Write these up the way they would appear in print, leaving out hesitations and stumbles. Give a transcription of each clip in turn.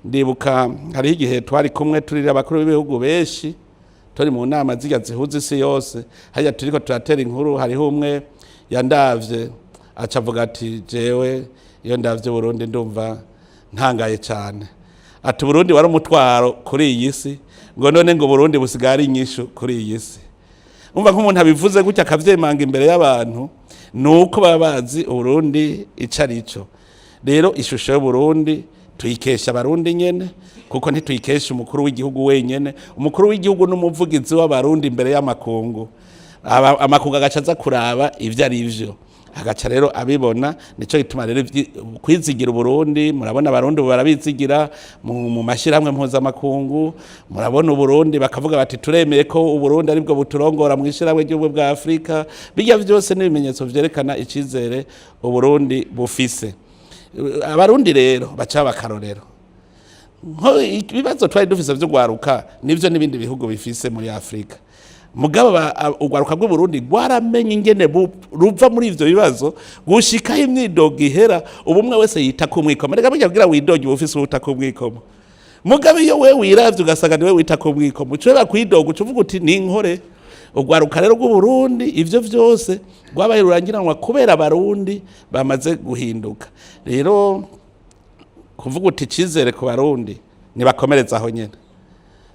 Ndibuka hariho igihe twari kumwe turira abakuru b'ibihugu benshi, turi mu nama zirya zihuza isi yose, hariya turiko turatera inkuru. Hariho umwe yandavye aca avuga ati: "Jewe iyo ndavye Burundi ndumva ntangaye cyane." Ati: "Burundi wari umutwaro kuri iyi si," ngo none ngo Burundi busigaye ari inyishu kuri iyi si. Umva, nk'umuntu abivuze gutya akavyemanga imbere y'abantu, nuko baba bazi Uburundi ico ari cyo. Rero ishusho y'Uburundi tuyikesha Abarundi nyene, kuko ntituyikesha umukuru w'igihugu wenyene. Umukuru w'igihugu n'umuvugizi w'Abarundi imbere y'amakungu. Amakungu agaca aza kuraba ivyo ari vyo, agaca rero abibona. Nico gituma rero kwizigira Uburundi, murabona Abarundi ubu barabizigira mu mashyirahamwe mpuzamakungu. Murabona Uburundi bakavuga bati: "Turemeye ko Uburundi aribwo buturongora mu ishyirahamwe ry'ubumwe bwa Afurika." Bijya byose n'ibimenyetso vyerekana icizere Uburundi bufise. Abarundi rero baca bakarorero nko ibibazo twari dufise vyo gwaruka nivyo n'ibindi bihugu bifise muri Afrika. Mugabo urwaruka rw'Uburundi rwaramenye ingene ruva muri ivyo bibazo gushikaho imyidogo ihera. Ubumwe wese yita ku mwikomo. Reka burya kugira widoge uba ufise uwuta ku mwikomo. Mugabo iyo we wiravye ugasanga niwe wita ku mwikomo, ucubera kwidoga, uca uvuga uti: "Ninkore." Urwaruka rero rw'Uburundi, ivyo vyose rwabaye rurangiranwa kubera Abarundi bamaze guhinduka. Rero kuvuga uti icizere ku Barundi, nibakomereza aho nyene.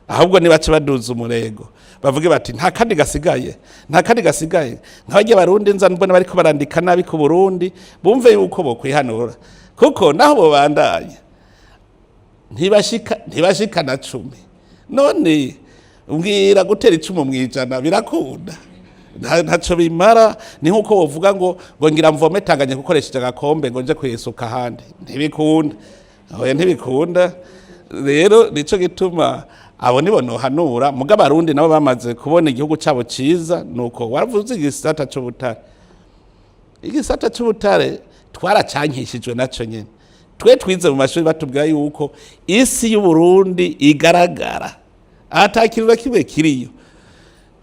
Ahubwo nibace baduza umurego, bavuge bati: "Nta kandi gasigaye, nta kandi gasigaye." Nk'abarya Barundi nza mbona bariko barandika nabi ku Burundi, bumve yuko bokwihanura, kuko naho bobandanya ntibashika na 10. None mbwira, gutera icumu mw'ijana birakunda? Ntaco bimara. Ni nkuko wovuga ngo ngira mvome Tanganyika ukoresheje agakombe ngo nje kuyisuka ahandi. Ntibikunda, oya, ntibikunda. Rero nico gituma abo nibo nohanura. Muga Abarundi nabo bamaze kubona igihugu cabo ciza. Nuko waravuze igisata c'ubutare. Igisata c'ubutare twaracankishijwe naco nyene. Twe twize mu mashuri batubwira yuko isi y'Uburundi igaragara, ata kintu na kimwe kiriyo.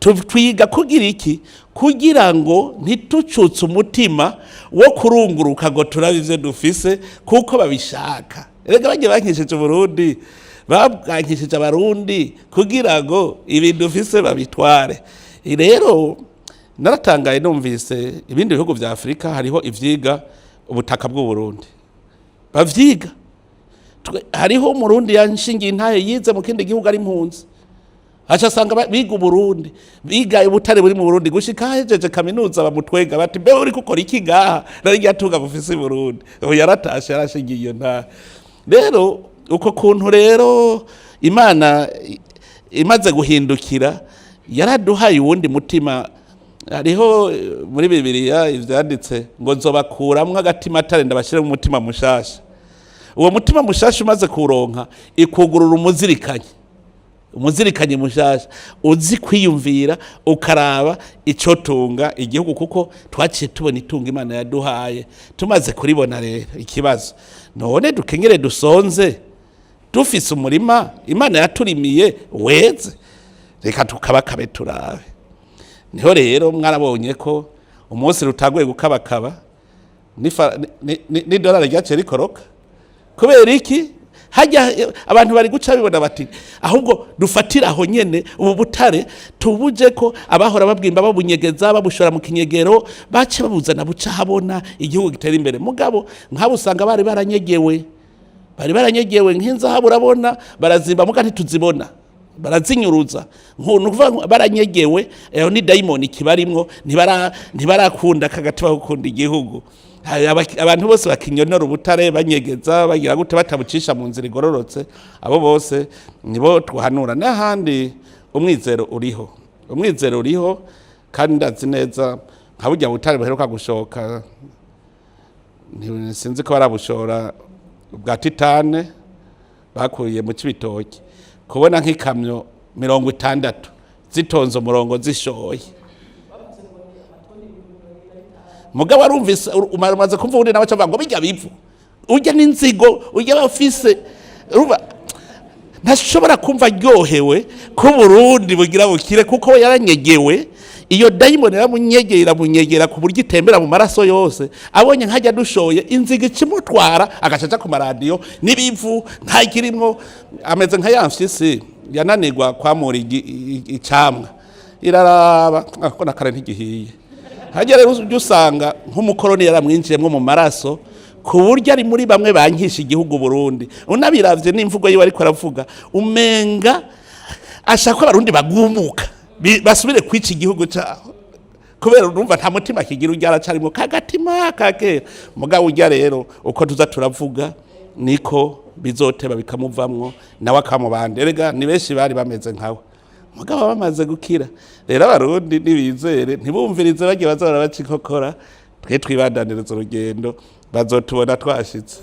Twiga kugira iki? Kugira ngo ntitucutse umutima wo kurunguruka ngo turabe ivyo dufise, kuko babishaka. Erega bagiye bankishije Uburundi, babwankishije Abarundi kugira ngo ibintu dufise babitware. Rero naratangaye numvise ibindi bihugu vya Afurika hariho ivyiga ubutaka bw'Uburundi bavyiga. Hariho Umurundi yanshingiye intahe yize mu kindi gihugu ari impunzi, aca asanga biga Uburundi, biga ubutare buri mu Burundi, gushika ahejeje kaminuza bamutwenga bati: "Mbe uri gukora iki ngaha nari ryatunga bufise i Burundi?" Ubu yaratashe, yarashingiye iyo ntahe. Rero uko kuntu rero Imana imaze guhindukira yaraduhaye uwundi mutima. Hariho muri Bibiliya ivyanditse ngo: "Nzobakuramwo agatima atare, ndabashyire mu mutima mushasha." Uwo mutima mushasha umaze kuronka, ikugurura umuzirikanyi, umuzirikanyi mushasha uzi kwiyumvira, ukaraba ico tunga igihugu, kuko twaciye tubona itunga Imana yaduhaye. Tumaze kuribona rero, ikibazo: none dukenyere dusonze dufise umurima Imana yaturimiye weze? Reka tukabakabe turabe. Niho rero mwarabonye ko umunsi rutaguye gukabakaba n'idolari ryaciye rikoroka. Kubera iki? Hajya abantu bari guca bibona bati: "Ahubwo dufatire aho nyene ubu butare tubuje ko abahora babwimba, babunyegeza, babushora mu kinyegero, bace babuzana buca habona, igihugu gitera imbere." Mugabo nk'abo usanga bari baranyegewe, bari baranyegewe. Nk'inzahabu urabona barazimba, muga ntituzibona, barazinyuruza. Ni ukuvuga ngo baranyegewe. Aho ni dayimoni kibarimwo, ntibarakunda kagatima gukunda igihugu. Hari abantu bose bakinyonora ubutare, banyegeza, bagira gute, batabucisha mu nzira igororotse. Abo bose nibo twahanura. N'ahandi umwizero uriho, umwizero uriho, kandi ndazi neza nka burya butare buheruka gushoka, sinzi ko barabushora, bwa titane bakuye mu Cibitoki. Kubona nk'ikamyo 60 zitonze umurongo zishoye, mugabo arumvise umaze kumva ubundi nawe acavuga ngo bijya bivu urya n'inzigo urya bafise. Urumva ntashobora kumva aryohewe ko Burundi bugira bukire, kuko we yaranyegewe. Iyo dayimoni iramunyegera, iramunyegera ku buryo itembera mu maraso yose. Abonye nkajya dushoye inziga ikimutwara, agaca aja ku maradiyo n'ibivu ntakirimwo. Ameze nka ya mfyisi yananirwa kwamura icamwa, iraraba ko nakare ntigihiye. Hajya rero ujya usanga nk'umukoroni yaramwinjiyemwo mu maraso, ku buryo ari muri bamwe bankisha igihugu Burundi. Unabiravye n'imvugo yiwe ariko aravuga, umenga ashaka ko Abarundi bagumuka, basubire kwica igihugu cyaho, kubera urumva nta mutima kigira. Ujya aracarimo kagatima kakera. Mugabo ujya rero, uko tuza turavuga niko bizoteba bikamuvamwo, nawe akamubanda. Erega ni benshi bari bameze nkawe, mugabo bamaze gukira. Rero Abarundi ntibizere, ntibumvirize bagiye baza barabaca inkokora. Twe twibandaniriza urugendo, bazotubona twashitse.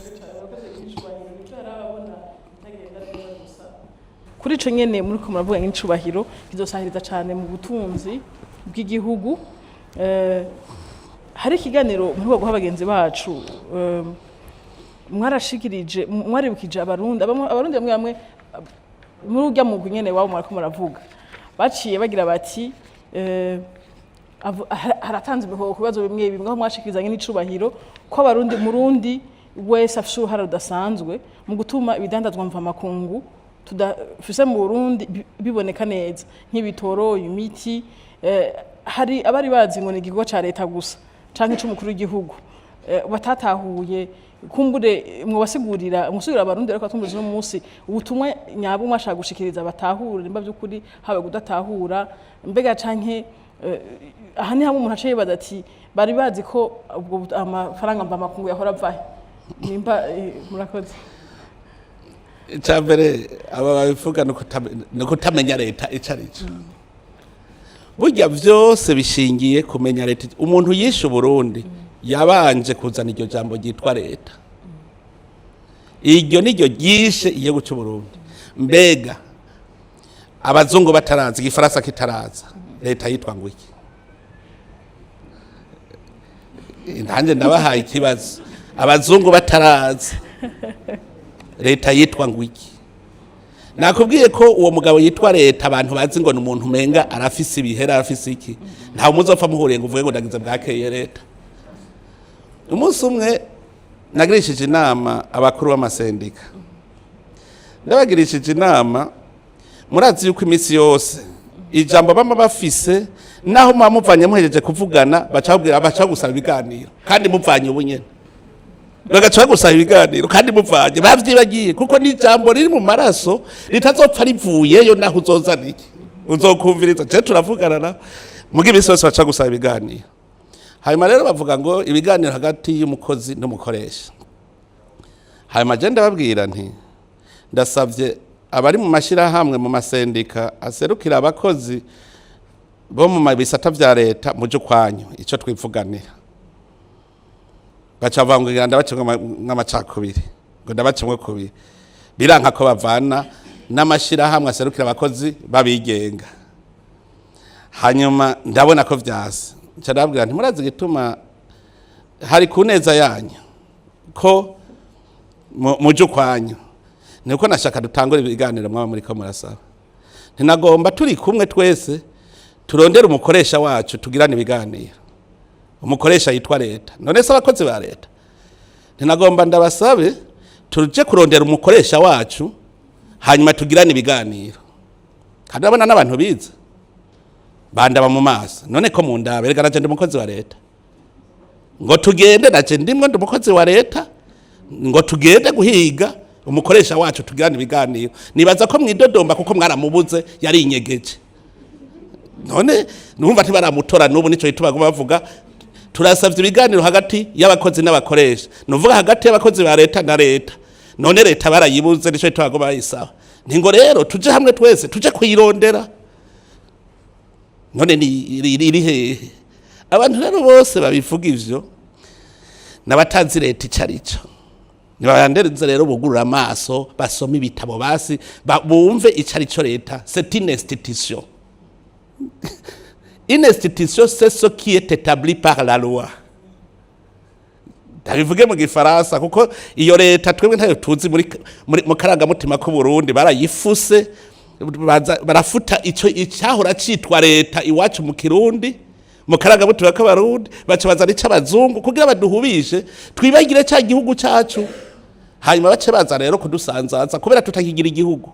Kuri ico nyene muri ko muravuga nk'icubahiro kizosahiriza cane mu butunzi bw'igihugu. Hari ikiganiro muri guha bagenzi bacu, mwarashikirije, mwaribukije Abarundi, Abarundi bamwe bamwe muri urya mugwi nyene wabo mwariko muravuga, baciye bagira bati haratanze imihoho ku bibazo bimwe bimwe, aho mwashikirizanye n'icubahiro ko Abarundi, Murundi wese afise uruhara rudasanzwe mu gutuma ibidandazwa mvamakungu tudafise mu Burundi biboneka neza, nk'ibitoro, imiti. Hari abari bazi ngo ni igikorwa ca leta gusa canke c'umukuru w'igihugu, batatahuye. Kumbure mwobasigurira, musigurira Abarundi ariko batumvise uno munsi ubutumwa nyabwo mwashaka gushikiriza, batahure nimba by'ukuri haba kudatahura mbega, canke aha ni hamwe umuntu aca yibaza ati bari bazi ko ubwo amafaranga mvamakungu yahora avahe nimba. Murakoze. Icambere aba babivuga ni ukutamenya leta ico ari cyo. Burya vyose bishingiye kumenya leta. Umuntu yishe Uburundi yabanje kuzana iryo jambo ryitwa leta. Iryo niryo ryishe igihugu c'Uburundi. Mbega abazungu bataraza, Igifaransa kitaraza, leta yitwa ngo iki? Nanjye ndabahaye ikibazo: abazungu bataraza, leta yitwa ngo iki? Nakubwiye ko uwo mugabo yitwa leta, abantu bazi ngo ni umuntu umenga arafise ibihera, arafise iki. Ntawe muzopfa muhuriye ngo uvuge ngo ndagize bwakeye leta. Umunsi umwe nagirishije inama abakuru b'amasendika. Ndabagirishije inama, murazi yuko iminsi yose ijambo bama bafise, naho muba muvanye muhejeje kuvugana, baca babwira, baca gusaba ibiganiro kandi muvanye. Ubu nyene bagaca bagusaba ibiganiro kandi muvanye, bavyibagiye, kuko ni ijambo riri mu maraso ritazopfa rivuyeyo. Naho uzozana iki, uzokumviriza je turavugana nawe muga iminsi yose baca gusaba ibiganiro. Hanyuma rero bavuga ngo ibiganiro hagati y'umukozi n'umukoresha. Hanyuma je ndababwira nti ndasavye abari mu mashyirahamwe, mu masendika aserukira abakozi bo mu bisata vya leta, muje ukwanyu ico twivuganira. Baca bavuga ngo ngira ndabacemwo nk'amacakubiri, ngo ndabacemwo kubiri. Biranka ko bavana n'amashirahamwe aserukira abakozi babigenga. Hanyuma ndabona ko vyase, nca ndababwira nti murazi igituma hari ku neza yanyu ko muje ukwanyu, niko nashaka dutangure ibiganiro mwaba muriko murasaba. Ntinagomba turi kumwe twese turondere umukoresha wacu tugirane ibiganiro, umukoresha yitwa leta. None se abakozi ba leta, ntinagomba ndabasabe tuje kurondera umukoresha wacu, hanyuma tugirane ibiganiro. Kandi urabona n'abantu bize bandaba mu maso, none ko mundaba, erega naje ndi umukozi wa leta, ngo tugende, naje ndimwo, ndi umukozi wa leta, ngo tugende guhiga umukoresha wacu tugirane ibiganiro. Nibaza ko mwidodomba kuko mwaramubuze, yari inyegeje. None numva ntibaramutora n'ubu. Nico gituma baguma bavuga turasavye ibiganiro hagati y'abakozi n'abakoresha, nuvuga hagati y'abakozi ba leta na leta. None leta barayibuze, nico gituma baguma bayisaba. Ntingo rero tuje hamwe twese tuje kuyirondera. None ni iri hehe? Abantu rero bose babivuga ivyo n'abatazi leta ico arico. Nibabandereze rero bugurura amaso, basome ibitabo, basi bumve ico arico leta. C'est une institution. Une institution, c'est ce qui est établi par la loi. Ndabivuge mu Gifaransa kuko iyo leta twebwe ntayo tuzi muri mu karangamutima k'u Burundi, barayifuse. Baza barafuta ico icyahora citwa leta iwacu mu Kirundi, mu karangamutima k'Abarundi, baca bazana ic'abazungu kugira baduhubishe, twibagire ca gihugu cacu. Hanyuma bace baza rero kudusanzaza kubera tutakigira igihugu.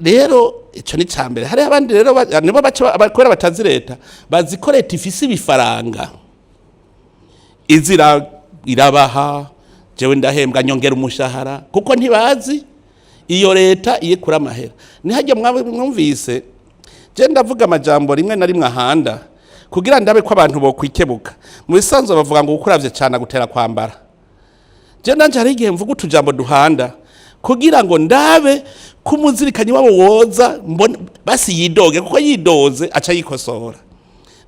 Rero ico ni cambere. Hariho abandi rero nibo baca kubera batazi leta, bazi ko leta ifise ibifaranga izira irabaha. Jewe ndahembwa, nyongera umushahara, kuko ntibazi iyo leta iyikura amahera. Nihajya mwumvise je ndavuga amajambo rimwe na rimwe ahanda kugira ndabe ko abantu bokwikebuka. Mu bisanzwe bavuga ngo ukuravye cyane gutera kwambara. Je nanje hari igihe mvuga utujambo duhanda kugira ngo ndabe ko umuzirikanyi wabo woza mbone basi yidoge, kuko yidoze aca yikosora.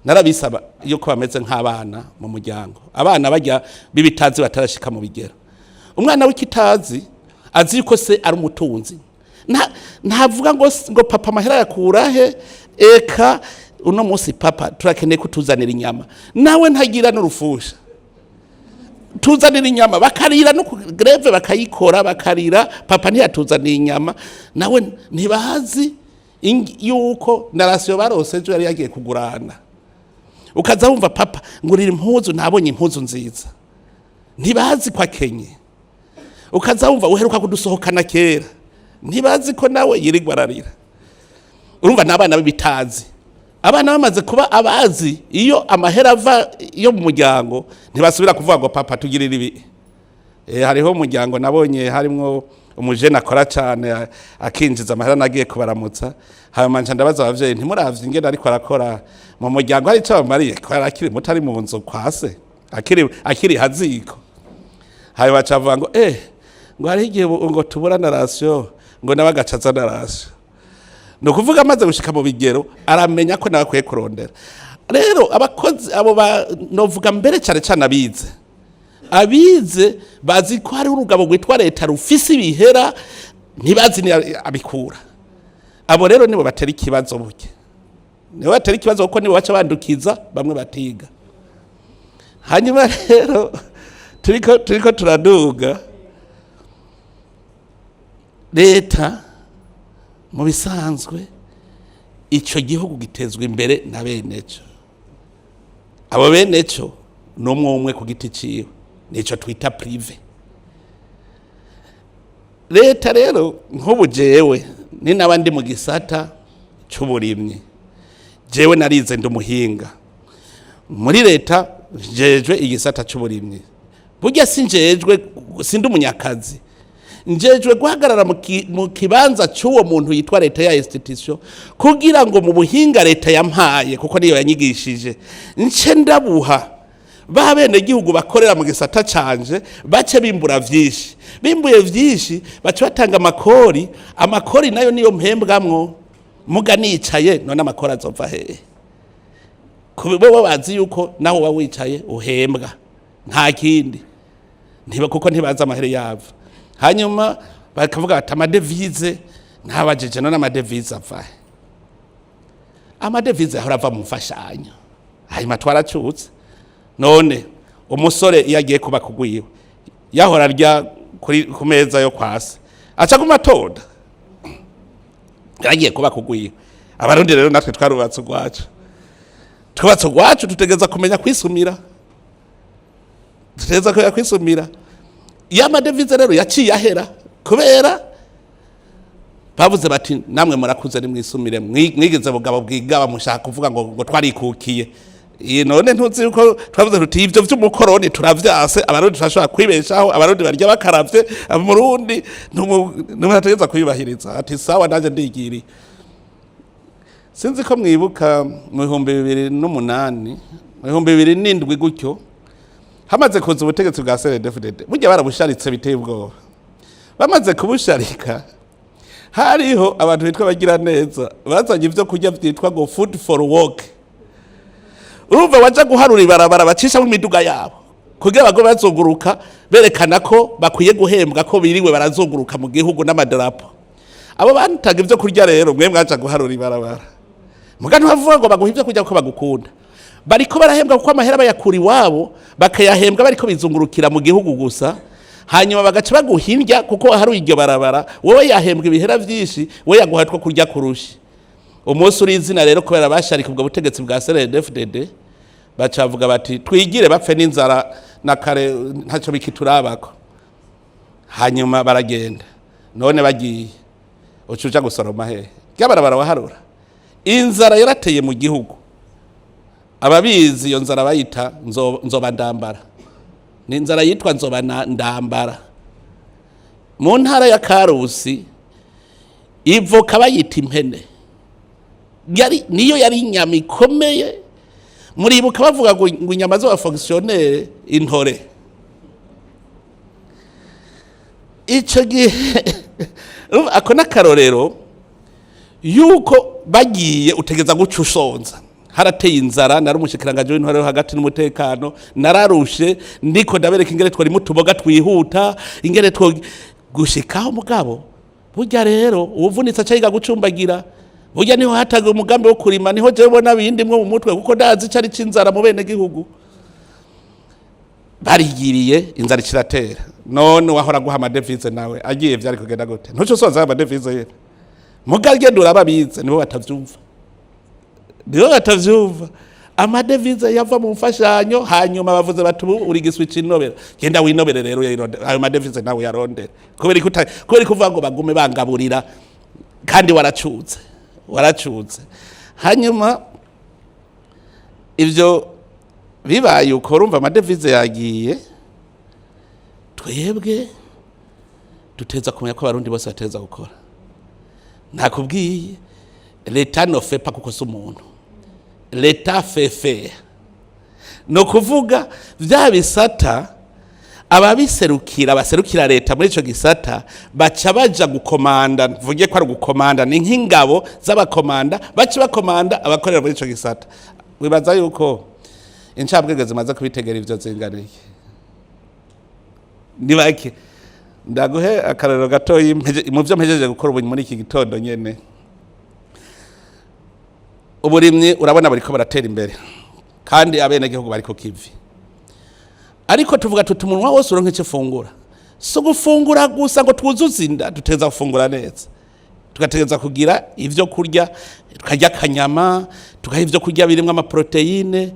Narabisaba yuko bameze nk'abana mu muryango, abana bajya b'ibitazi batarashika mu bigero. Umwana w'ikitazi azi yuko se ari umutunzi. Ntavuga ngo papa amahera yakura he? Eka uno munsi papa turakeneye kutuzanira inyama, nawe ntagira n'urufusha, tuzanira inyama, bakarira no ku grève bakayikora, bakarira papa ntiyatuzaniye inyama. Nawe ntibazi yuko na ration barose ejo yari yagiye kugurana. Ukaza wumva papa ngurira impuzu, ntabonye impuzu nziza. Ntibazi ko akenye. Ukaza wumva uheruka kudusohokana kera. Ntibazi ko nawe yirirwa ararira. Urumva n'abana b'ibitazi. Abana bamaze kuba abazi iyo amahera ava yo mu muryango, ntibasubira kuvuga ngo papa tugirire ibi. Hariho umuryango nabonye harimwo umujene akora cyane, akinjiza amahera. Nagiye kubaramutsa, hanyuma nca ndabaza abavyeyi: ntimuravye ingene ariko arakora mu muryango, hari ico bamariye, ko yari akiri muto, ari mu nzu kwase, akiri haziko? Hanyuma baca bavuga ngo ngo hariho igihe ngo tubura na ration, ngo nawe agaca azana ration. Ni ukuvuga amaze gushika mu bigero aramenya ko nawe akwiye kurondera. Rero abakozi abo ba novuga mbere cyane cyane abize, abize bazi ko hariho urugabo rwitwa leta rufise ibihera, ntibazi ni abikura. Abo rero nibo batera ikibazo buke, nibo batera ikibazo kuko nibo baca bandukiza bamwe batiga. Hanyuma rero turiko turaduga. Leta mu bisanzwe, ico gihugu gitezwa imbere na beneco. Abo beneco ni umwe umwe ku giti ciwe, nico twita privé. Leta rero, nk'ubu jewe ni n'abandi mu gisata c'uburimyi, jewe narize, ndi umuhinga muri leta, njejwe igisata c'uburimyi. Burya sinjejwe, sindi umunyakazi, njejwe guhagarara mu kibanza cy'uwo muntu yitwa leta ya institution, kugira ngo mu buhinga leta yampaye, kuko niyo yanyigishije, nce ndabuha ba bene gihugu bakorera mu gisata canje, bace bimbura vyinshi. Bimbuye vyinshi, bace batanga amakori. Amakori nayo niyo mpembwamwo. Muga nicaye, none amakori azova hehe? Bo bazi yuko naho uba wicaye uhembwa, nta kindi. Ntiba kuko ntibazi amahera yava. Hanyuma bakavuga bati amadevize. Ntabajije: none amadevize ava he? Amadevize ahora ava mu mfashanyo. Hanyuma twaracutse. None umusore iyo agiye kuba kugwiwe, yahora arya ku meza yo kwase, aca guma atonda yagiye kuba kugwiwe. Abarundi rero natwe twarubatse urwacu, twubatse urwacu, tutegereza kumenya kwisumira, tutegereza kumenya kwisumira. Iyo amadevize rero yaciye ahera kubera bavuze bati namwe murakuze, nimwisumire, mwigeze bugabo bwigaba, mushaka kuvuga ngo twarikukiye. Iyi none ntuzi yuko twavuze tuti ivyo vy'umukoroni turavyase. Abarundi turashobora kwibeshaho, Abarundi barya bakaravye. Umurundi ntubategeza kwiyubahiriza, ati sawa nanje ndigiriye. Sinzi ko mwibuka mu 2008, mu 2007 gutyo, hamaze kuza ubutegetsi bwa CNDD-FDD, burya barabusharitse biteye ubwoba. Bamaze kubusharika, hariho abantu bitwa abagira neza bazanye ibyo kurya byitwa ngo food for work. Urumva waja guharura ibarabara bacishamo imiduga yabo kugira bago bazunguruka berekana ko bakwiye guhembwa, ko biriwe barazunguruka mu gihugu n'amadarapo. Abo bantaga ibyo kurya rero, mwe mwaja guharura ibarabara, muga ntibavuga ngo baguha ibyo kurya ko bagukunda, bariko barahembwa kuko amahera bayakura iwabo, bakayahembwa bariko bizungurukira mu gihugu gusa. Hanyuma bagaca baguha indya kuko hari iryo barabara. Wowe yahembwa ibihera vyinshi, we yaguha two kurya kurusha. Umunsi uri izina rero, kubera basharika ubwo butegetsi bwa CNDD-FDD, baca bavuga bati: "Twigire bapfe n'inzara na kare, ntacyo bikiturabako." Hanyuma baragenda. None bagiye, uca uja gusoroma hehe? Ryabarabara waharura, inzara yarateye mu gihugu. Ababizi, iyo nzara bayita nzoba ndambara. Ni inzara yitwa nzoba ndambara. Mu ntara ya Karusi, ivoka bayita impene, yari niyo yari inyama ikomeye. Muribuka bavuga ngo inyama z'aba fonctionnaires, intore. Ico gihe urumva, ako n'akarorero yuko bagiye utegeza guca usonza. Harateye inzara. Nari umushikiranganji w'intwaro yo hagati n'umutekano, nararushe ndiko ndabereka ingene twarimo utuboga twihuta, ingene two gushikaho. Mugabo burya rero uwuvunitse aca yiga gucumbagira. Burya niho hataga umugambi wo kurima, niho jewe ubona bindimwo mu mutwe, kuko ndazi ico ari c'inzara mu bene gihugu. Barigiriye, inzara ikiratera. None wahora guha amadevize nawe agiye, vyari kugenda gute? Ntuce usoza amadevize yene. Muga genda uraba abize, nibo batavyumva, nibo batavyumva. Amadevize yava mu mfashanyo. Hanyuma bavuze bati: "Ubu uri giswi c'inobera, genda winobere rero, uyarondere ayo madevize nawe uyarondere." Kubera ko uvuga ngo bagume bangaburira kandi waracuze, waracuze. Hanyuma ivyo bibaye uko, urumva amadevize yagiye. Twebwe duteza kumenya ko Abarundi bose bateza gukora. Nakubwiye, l'État ne fait pas, kuko si umuntu. L'État fait faire. Ni ukuvuga vya bisata, ababiserukira, baserukira leta muri ico gisata, baca baja gukomanda. Mvuge ko ari gukomanda, ni nk'ingabo z'abakomanda, baca bakomanda abakorera muri ico gisata. Wibaza yuko incabwenge zimaze kubitegera ivyo zinganiye? Ni bake. Ndaguhe akarorero gatoyi mu vyo mpejeje gukora ubu muri iki gitondo nyene. Uburimyi, urabona buriko buratera imbere kandi abenegihugu bari ku kivi. Ariko tuvuga tuti umunwa wose uronka icyo ufungura. Si ugufungura gusa ngo twuzuze inda, duteza gufungura neza, tugategereza kugira ibyo kurya, tukarya akanyama, tukaha ibyo kurya birimo amaprotéines,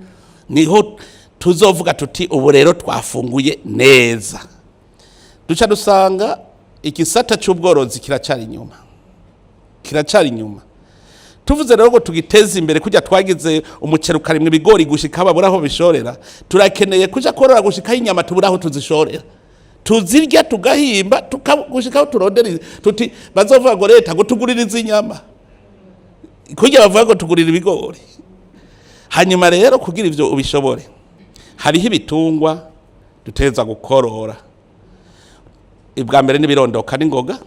niho tuzovuga tuti ubu rero twafunguye neza. Duca dusanga igisata cy'ubworozi kiracari inyuma, kiracari inyuma. Tuvuze rero ngo tugiteze imbere, kujya twagize umuceri ukarimwa, ibigori gushika babura aho bishorera, turakeneye kuja korora gushikaho inyama tubura aho tuzishorera, tuzirya tugahimba, gushikaho turondera tuti bazovuga ngo leta ngo tugurire izi nyama, kurya bavuga ngo tugurire ibigori. Hanyuma rero kugira ivyo ubishobore, hariho ibitungwa duteza gukorora. Ibwa mbere n'ibirondoka n'ingoga,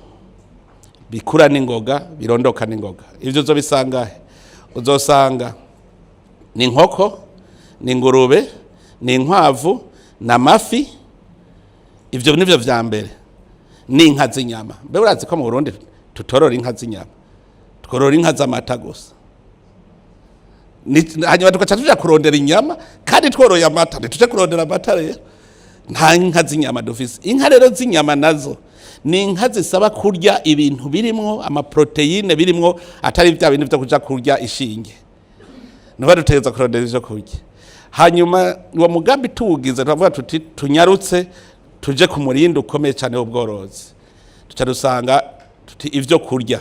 bikura n'ingoga, birondoka n'ingoga. Ivyo uzobisanga he? Uzosanga ni inkoko, ni ingurube, ni inkwavu, ni amafi. Ivyo nivyo vya mbere. Ni inka z'inyama. Mbe urazi ko mu Burundi tutorora inka z'inyama? Tworora inka z'amata gusa. Hanyuma tugaca tuja kurondera inyama kandi tworoye amata. Ntituje kurondera amata rero, nta nka z'inyama dufise. Inka rero z'inyama nazo ni inka zisaba kurya ibintu birimwo amaprotéines, birimwo atari bya bintu byo kuja kurya ishinge. Nuba dutegereza kurondera ivyo kurya. Hanyuma uwo mugambi tuwugize, turavuga tuti tunyarutse tuje ku murindi ukomeye cyane w'ubworozi. Duca dusanga tuti ivyo kurya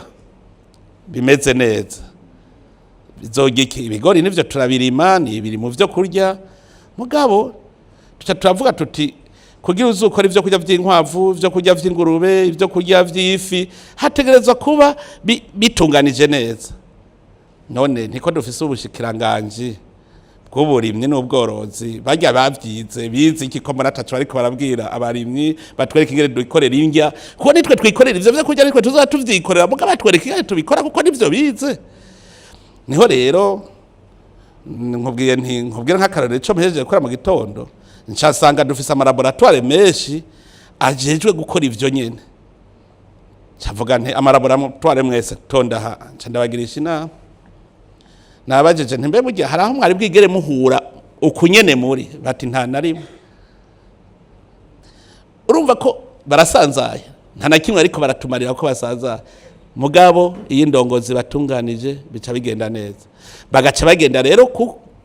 bimeze neza bizorya iki? Ibigori nivyo turabirima, ni ibiri mu vyo kurya. Mugabo tuca turavuga tuti kugira uzukora ivyo kurya vy'inkwavu, ivyo kurya vy'ingurube, ivyo kurya vy'ifi, hategerezwa kuba bitunganije neza. None ntiko dufise ubushikiranganji bw'uburimyi n'ubworozi? Barya bavyize, bize iki? Ko mbona ataco bariko barabwira abarimyi batwereka ingene dukorera indya? Kuko nitwe twikorera ivyo vyo kurya, nitwe tuzoba tuvyikorera. Muga batwereka ingene tubikora, kuko nivyo bize. Niho rero nkubwiye nti nkubwire nk'akarorero ico mpejeje gukora mu gitondo. Ncasanga dufise amalaboratoires menshi ajejwe gukora ivyo nyene. Ncavuga nti: "Amalaboratoires mwese, tonda aha." Nca ndabagirisha inama. Nabajeje nti: "Mbe burya hari aho mwari bwigere muhura uku nyene muri?" Bati: "Nta na rimwe." Urumva ko Barasanzaye, nta na kimwe, ariko baratumarira ko basanzaye. Mugabo iyo indongozi batunganije, bica bigenda neza. Bagaca bagenda rero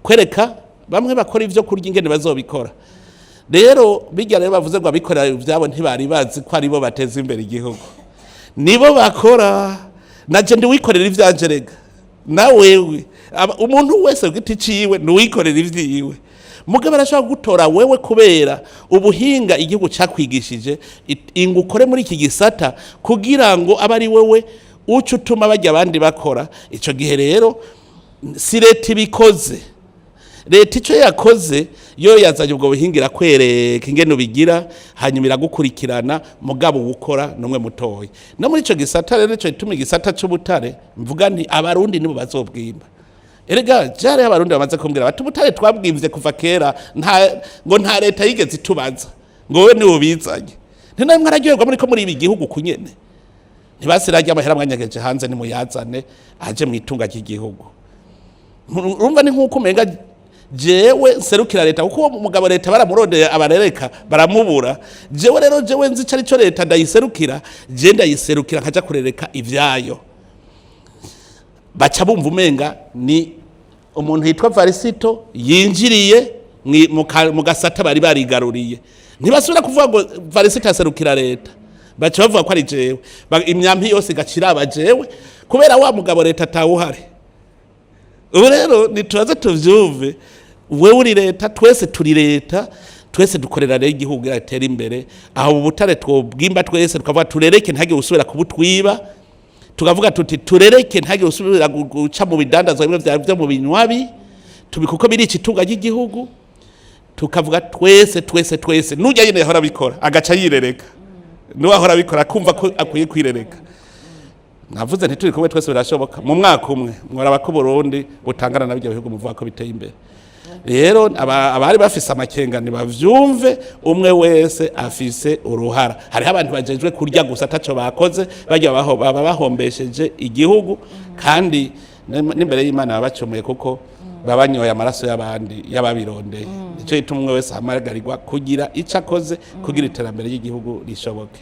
kwereka bamwe bakora ivyo kurya ingene bazobikora. Rero bijya rero bavuze ngo abikorera ivyabo ntibari bazi ko aribo bateza imbere igihugu, nibo bakora. Naje ndi wikorera ivyanje rega, na wewe. Umuntu wese ku giti ciwe ni uwikorera ivyiwe. Mugabo arashobora gutora wewe kubera ubuhinga igihugu cakwigishije, ingo ukore muri iki gisata kugira ngo abe ari wewe uca utuma bajya abandi bakora. Ico gihe rero si leta ibikoze. Leta icyo yakoze, yo yazanye ubwo buhinga, irakwereka ingene ubigira, hanyuma iragukurikirana. Mugabo uwukora n'umwe mutoya. No muri ico gisata rero, ico gituma igisata c'ubutare mvuga nti Abarundi nibo bazobwimba. Erega jare Abarundi bamaze kumbwira bati: "Ubutare twabwimvye kuva kera, nta ngo nta leta yigeze itubaza ngo wowe niwe ubizanye." Nti mwararyoherwa muri ko muri ibi gihugu kunyene, ntibasirarya amahera mwanyageje hanze, nimuyazane aje mu itunga ry'igihugu. Urumva ni nk'uko umenga jewe nserukira leta, kuko uwo mugabo leta baramurondeye, abarereka baramubura. Jewe rero, jewe nzi ico arico leta, ndayiserukira. Je ndayiserukira nkaja kurereka ivyayo, baca bumva umenga ni umuntu yitwa Varisito yinjiriye mu gasata bari barigaruriye. Ntibasubira kuvuga ngo Varisito aserukira leta, baca bavuga ko ari jewe. Imyampi yose igacira aba jewe kubera wa mugabo leta atawuhari. Ubu rero ntitubaze tuvyumve: wewe uri leta, twese turi leta, twese dukorera rero igihugu kugira gitere imbere. Aho ubutare twobwimba twese, tukavuga turereke ntihagire usubira kubutwiba, tukavuga tuti turereke ntihagire usubira guca mu bidandazwa bimwe vya byo mu binywabi tubi, kuko birica itunga ry'igihugu. Tukavuga twese, twese, twese. Nujya nyine yahora abikora agaca yirereka, n'uwahora abikora akumva ko akwiye kwirereka. Navuze ntituri kumwe twese, birashoboka. Mu mwaka umwe mworaba ko Burundi butangana na bijya bihugu muvuga ko biteye imbere. Rero abari bafise amakenga bavyumve, umwe wese afise uruhara. Hariho abantu bajejwe kurya gusa ataco bakoze, barya baba bahombesheje igihugu, kandi n'imbere y'Imana baba bacumuye, kuko baba banyoye amaraso y'abandi y'ababirondeye. Nico gituma umwe wese ahamagarirwa kugira ico akoze kugira iterambere ry'igihugu rishoboke.